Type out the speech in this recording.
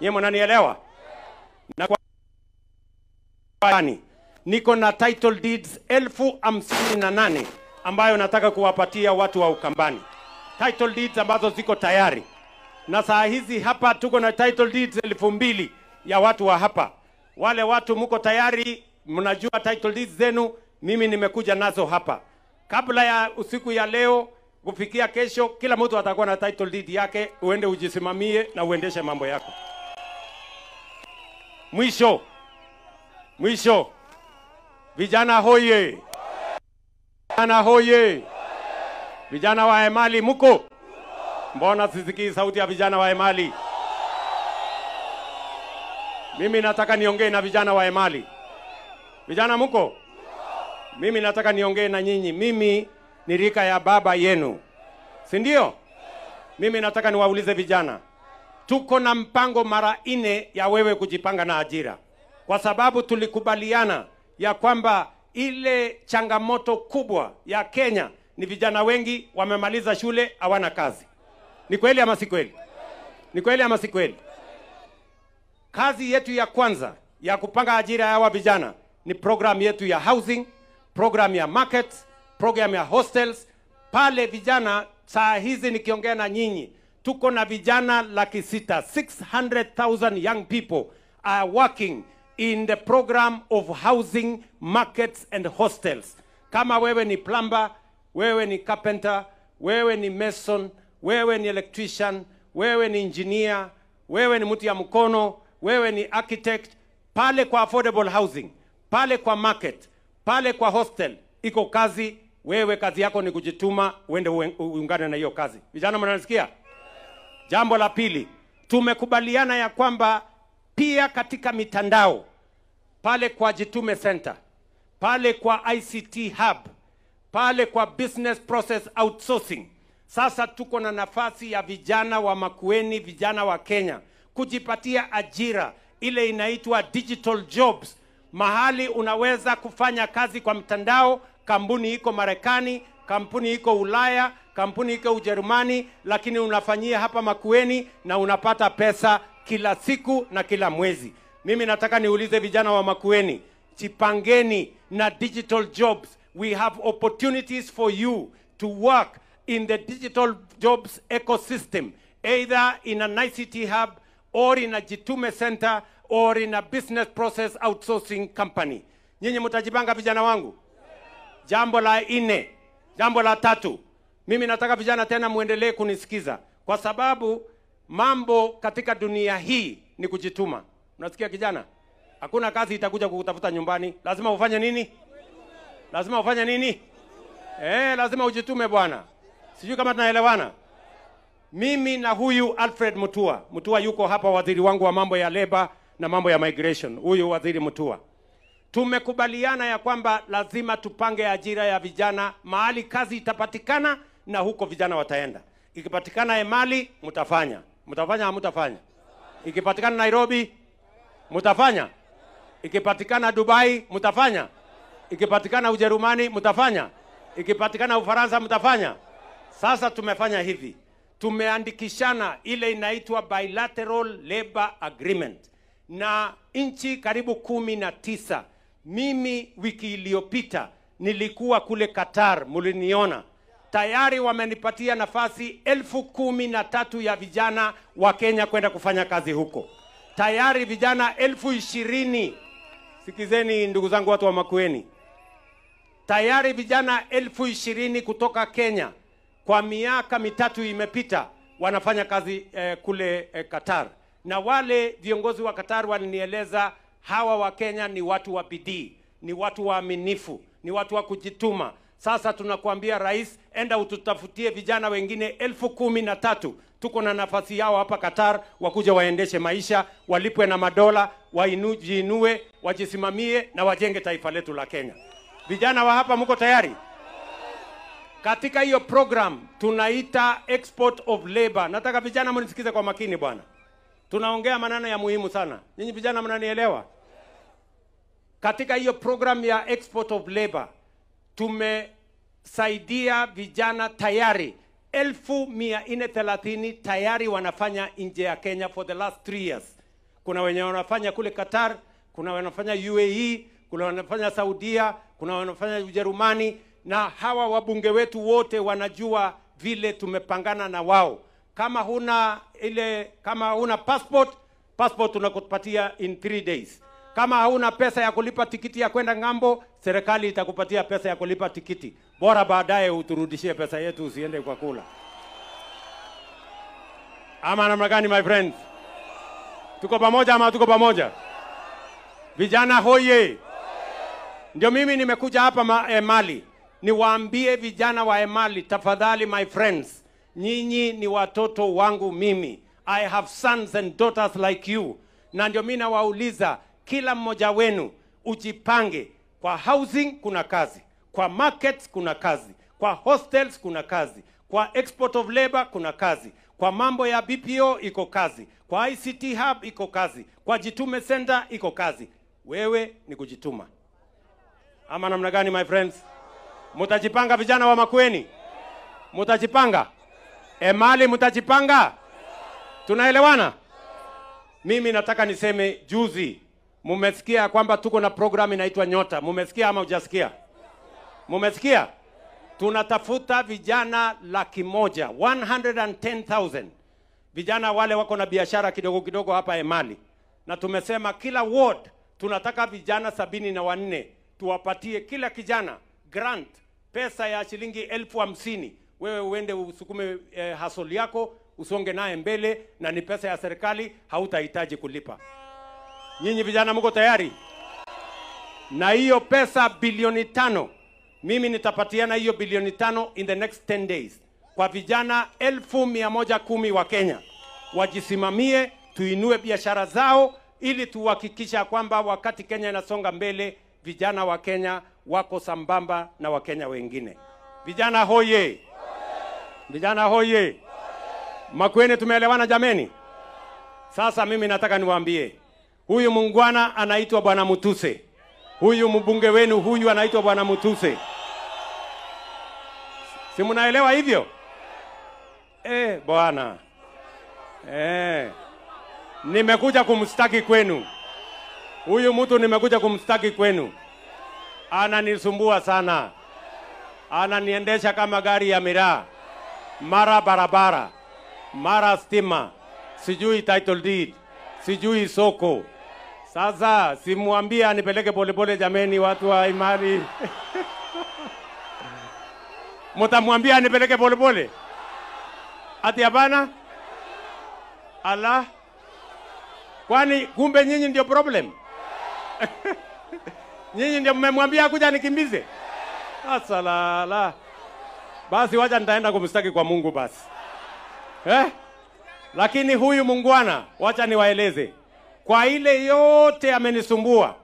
Nyie mnanielewa? Na kwa niko na title deeds 58,000 ambayo nataka kuwapatia watu wa Ukambani. Title deeds ambazo ziko tayari. Na saa hizi hapa tuko na title deeds 2,000 ya watu wa hapa. Wale watu mko tayari, mnajua title deeds zenu, mimi nimekuja nazo hapa. Kabla ya usiku ya leo kufikia kesho, kila mtu atakuwa na title deed yake, uende ujisimamie na uendeshe mambo yako. Mwisho. Mwisho. Vijana hoye. Vijana hoye. Vijana wa Emali muko? Mbona sisikii sauti ya vijana wa Emali? Mimi nataka niongee na vijana wa Emali. Vijana muko? Mimi nataka niongee na nyinyi. Mimi ni rika ya baba yenu, si ndio? Mimi nataka niwaulize vijana. Tuko na mpango mara 4 ya wewe kujipanga na ajira. Kwa sababu tulikubaliana ya kwamba ile changamoto kubwa ya Kenya ni vijana wengi wamemaliza shule hawana kazi. Ni kweli ama si kweli? Ni kweli ama si kweli? Kazi yetu ya kwanza ya kupanga ajira ya hawa vijana ni program yetu ya housing, program ya markets, program ya hostels. Pale vijana saa hizi nikiongea na nyinyi, tuko na vijana 600,000, 600,000 young people are working in the program of housing, markets and hostels. Kama wewe ni plumber, wewe ni carpenter, wewe ni mason, wewe ni electrician, wewe ni engineer, wewe ni mtu ya mkono, wewe ni architect, pale kwa affordable housing, pale kwa market, pale kwa hostel, iko kazi. Wewe kazi yako ni kujituma, uende uungane na hiyo kazi. Vijana mnanisikia? Jambo la pili, tumekubaliana ya kwamba pia katika mitandao, pale kwa Jitume Center, pale kwa ICT Hub, pale kwa Business Process Outsourcing, sasa tuko na nafasi ya vijana wa Makueni, vijana wa Kenya kujipatia ajira ile inaitwa digital jobs, mahali unaweza kufanya kazi kwa mtandao. Kampuni iko Marekani, kampuni iko Ulaya, kampuni iko Ujerumani, lakini unafanyia hapa Makueni na unapata pesa kila siku na kila mwezi. Mimi nataka niulize vijana wa Makueni, jipangeni na digital jobs. We have opportunities for you to work in the digital jobs ecosystem, either in an ICT hub or in a Jitume Center or in a business process outsourcing company. Nyinyi mtajipanga vijana wangu? Jambo la 4, jambo la 3. Mimi nataka vijana tena muendelee kunisikiza, kwa sababu mambo katika dunia hii ni kujituma. Unasikia kijana? Hakuna kazi itakuja kukutafuta nyumbani. Lazima ufanye nini? Lazima ufanye nini? Lazima ujitume bwana. Sijui kama tunaelewana. Mimi na huyu Alfred Mutua. Mutua yuko hapa, waziri wangu wa mambo ya labor na mambo ya migration. Huyu waziri Mutua. Tumekubaliana ya kwamba lazima tupange ajira ya vijana mahali kazi itapatikana na huko vijana wataenda. Ikipatikana Emali, mtafanya. Mtafanya hamtafanya? Ikipatikana Nairobi, mtafanya. Ikipatikana Dubai, mtafanya. Ikipatikana Ujerumani, mtafanya. Ikipatikana Ufaransa, mtafanya. Sasa tumefanya hivi. Tumeandikishana ile inaitwa bilateral labor agreement na nchi karibu 19. Mimi wiki iliyopita nilikuwa kule Qatar, muliniona. Tayari wamenipatia nafasi 13,000 ya vijana wa Kenya kwenda kufanya kazi huko. Tayari vijana 20,000. Sikizeni ndugu zangu watu wa Makueni. Tayari vijana 20,000 kutoka Kenya kwa miaka 3 imepita wanafanya kazi kule Qatar. Na wale viongozi wa Qatar walinieleza hawa wa Kenya ni watu wa bidii, ni watu waaminifu, ni watu wa kujituma. Sasa tunakuambia rais, enda ututafutie vijana wengine 13,000. Tuko na nafasi yao hapa Qatar, wakuja waendeshe maisha, walipwe na madola, wainujiinue, wajisimamie na wajenge taifa letu la Kenya. Vijana wa hapa mko tayari? Katika hiyo program tunaita export of labor. Nataka vijana mnisikize kwa makini bwana. Tunaongea maneno ya muhimu sana. Nyinyi vijana mnanielewa? Katika hiyo program ya export of labor tumesaidia vijana tayari 430,000 tayari wanafanya nje ya Kenya for the last 3 years. kuna wenye wanafanya kule Qatar, kuna wanafanya UAE, kuna wanafanya Saudia, kuna wanafanya Ujerumani, na hawa wabunge wetu wote wanajua vile tumepangana na wao. Kama huna ile, kama huna passport, passport tunakupatia in 3 days. Kama hauna pesa ya kulipa tikiti ya kwenda ng'ambo, serikali itakupatia pesa ya kulipa tikiti. Bora baadaye uturudishie pesa yetu, usiende kwa kula. Ama namna gani, my friends? Tuko pamoja ama tuko pamoja? Vijana hoye! Ndio mimi nimekuja hapa Emali niwaambie vijana wa Emali, tafadhali my friends, nyinyi ni watoto wangu mimi. I have sons and daughters like you. Na ndio mimi nawauliza kila mmoja wenu ujipange. Kwa housing kuna kazi, kwa markets kuna kazi, kwa hostels kuna kazi, kwa export of labor kuna kazi, kwa mambo ya BPO iko kazi, kwa ICT hub iko kazi, kwa Jitume Center iko kazi. Wewe ni kujituma. Ama namna gani, my friends? Mutajipanga vijana wa Makueni? Mutajipanga? Emali mutajipanga? Tunaelewana? Mimi nataka niseme, juzi mumesikia kwamba tuko na program inaitwa Nyota. Mumesikia ama hujasikia? Mumesikia? Tunatafuta vijana 100,000, 110,000. Vijana wale wako na biashara kidogo kidogo hapa Emali. Na tumesema kila ward tunataka vijana 74, tuwapatie kila kijana grant, pesa ya shilingi 50,000. Wewe uende usukume hasoli yako, usonge naye mbele, na ni pesa ya serikali, hautahitaji kulipa. Nyinyi vijana mko tayari? Na hiyo pesa bilioni 5, mimi nitapatiana hiyo bilioni 5 in the next 10 days kwa vijana 110,000 wa Kenya. Wajisimamie, tuinue biashara zao ili tuhakikisha kwamba wakati Kenya inasonga mbele, vijana wa Kenya wako sambamba na Wakenya wengine. Vijana hoye! Vijana hoye! Makueni, tumeelewana jameni? Sasa mimi nataka niwaambie, huyu mungwana anaitwa Bwana Mutuse. Huyu mbunge wenu huyu anaitwa Bwana Mutuse. Si mnaelewa hivyo? Bwana. Nimekuja kumstaki kwenu. Huyu mtu nimekuja kumstaki kwenu. Ananisumbua sana. Ananiendesha kama gari ya miraa. Mara barabara, mara stima, sijui title deed, sijui soko. Sasa simuambia anipeleke polepole jameni, watu wa Imari. Mtamwambia anipeleke polepole? Ati hapana? Allah. Kwani kumbe nyinyi ndio problem? Nyinyi ndio mmemwambia kuja nikimbize? Asalala. Basi wacha nitaenda kumstaki kwa Mungu basi. Lakini huyu mungwana, wacha niwaeleze. Kwa ile yote amenisumbua,